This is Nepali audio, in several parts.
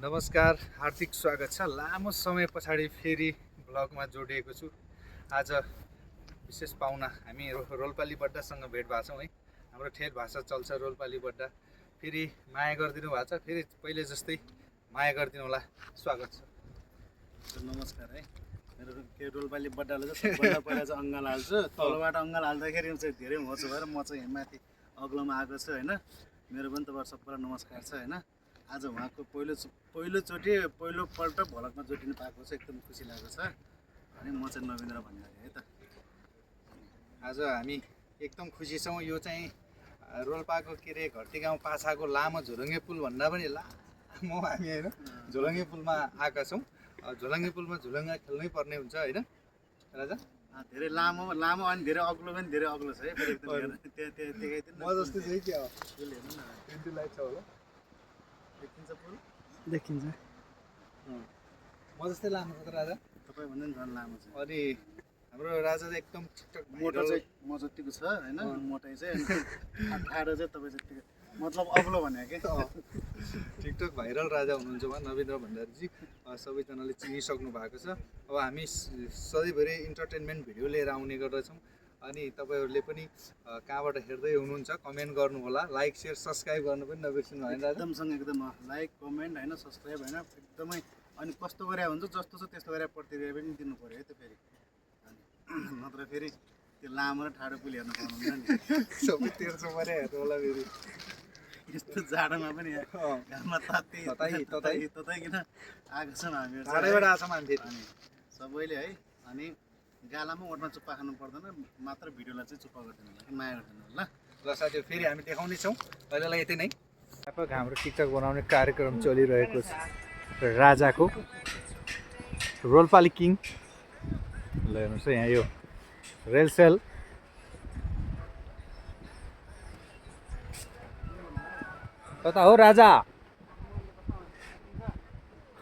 नमस्कार, हार्दिक स्वागत छ। लामो समय पछाडि फेरि ब्लगमा जोडिएको छु। आज विशेष पाहुना हामी रोल्पाली बड्डासँग भेट भएको छौँ है। हाम्रो ठेट भाषा चल्छ रोल्पाली बड्डा। फेरि माया गरिदिनु भएको छ, फेरि पहिले जस्तै माया गरिदिनु होला। स्वागत छ। नमस्कार है। मेरो के रोल्पाली बड्डाले चाहिँ सबभन्दा पहिला चाहिँ अङ्गाल हाल्छु। तलबाट अङ्गाल हाल्दाखेरि चाहिँ धेरै होचो भएर म चाहिँ माथि अग्लोमा आएको छु होइन। मेरो पनि तपाईँहरू सबैलाई नमस्कार छ होइन। आज उहाँको पहिलोपल्ट भ्लगमा जोडिनु पाएको छ, एकदम खुसी लागेको छ। अनि म चाहिँ नवीन्द्र भन्ने है त। आज हामी एकदम खुसी छौँ। यो चाहिँ रोल्पाको के अरे घरती गाउँ पाछाको लामो झोलुङ्गे पुल भन्दा पनि लामो हामी होइन झोलुङ्गे पुलमा आएका छौँ। झोलुङ्गे पुलमा झुलुङ्गा खेल्नै पर्ने हुन्छ होइन राजा। धेरै लामो अनि धेरै अग्लो पनि धेरै अग्लो छ है। म जस्तो चाहिँ के हो लाइट छ होला, देखिन्छ पुल देखिन्छ। म जस्तै लामो छ त राजा, तपाईँभन्दा पनि झन् लामो छ। अनि हाम्रो राजा चाहिँ एकदम टिकटक मोटो चाहिँ म जतिको छ होइन, मोटाइ चाहिँ ठाडो चाहिँ तपाईँ जतिको, मतलब अग्लो भने के टिकटक भाइरल राजा हुनुहुन्छ उहाँ नवीन्द्र भण्डारीजी। सबैजनाले चिनिसक्नु भएको छ। अब हामी सधैँभरि इन्टरटेनमेन्ट भिडियो लिएर आउने गर्दछौँ। अनि तपाईँहरूले पनि कहाँबाट हेर्दै हुनुहुन्छ कमेन्ट गर्नु होला, लाइक सेयर सब्सक्राइब गर्नु पनि नबिर्सिनु होइन राजा। एकदम लाइक कमेन्ट होइन, सब्सक्राइब होइन एकदमै। अनि कस्तो गरे हुन्छ जस्तो छ त्यस्तो गरे प्रतिक्रिया पनि दिनु पऱ्यो है त फेरि। अनि नत्र फेरि त्यो लामो र ठाडो पुल हेर्नु पाउनुहुन्न नि। सबै तेर्सो पऱ्यो हेर्नु होला फेरि। यस्तो जाडोमा पनि घाममा तताइकन आएको छौँ हामीहरू टाढैबाट आएको छौँ हामी। अनि सबैले है अनि गालामा ओठमा चुप्पा खानु पर्दैन, मात्र भिडियोलाई चाहिँ चुप्पा गरिदिनु होला कि माया गरिदिनु होला। ल साथीहरू फेरि हामी देखाउने छौँ। पहिलालाई यति नै। हाम्रो टिकटक बनाउने कार्यक्रम चलिरहेको छ। राजाको रोल्पाली किङ ल हेर्नुहोस् है, यहाँ यो रेलसेल कता हो राजा,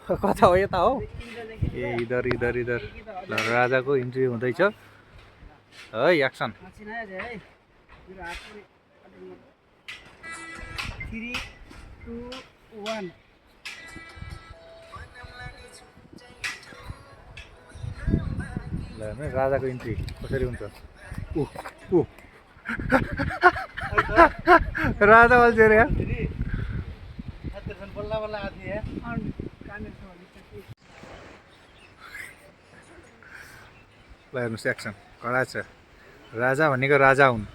कता हो यता हो ए इधर इधर इधर। ल राजाको इन्ट्री हुँदैछ है, एक्सन। 3, 2, 1 ल हेर्नु राजाको इन्ट्री कसरी हुन्छ। राजा बल्छ अरे बल्ल बल्ल आधी है। ल हेर्नुहोस् एक्सन कडा छ। राजा भनेको राजा हुन्।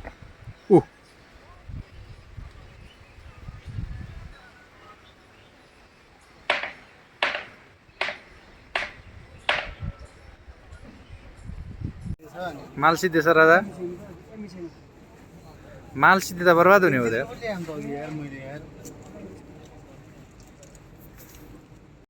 माल सिद्धिएछ राजा, माल सिद्धि त बर्बाद हुने हो त।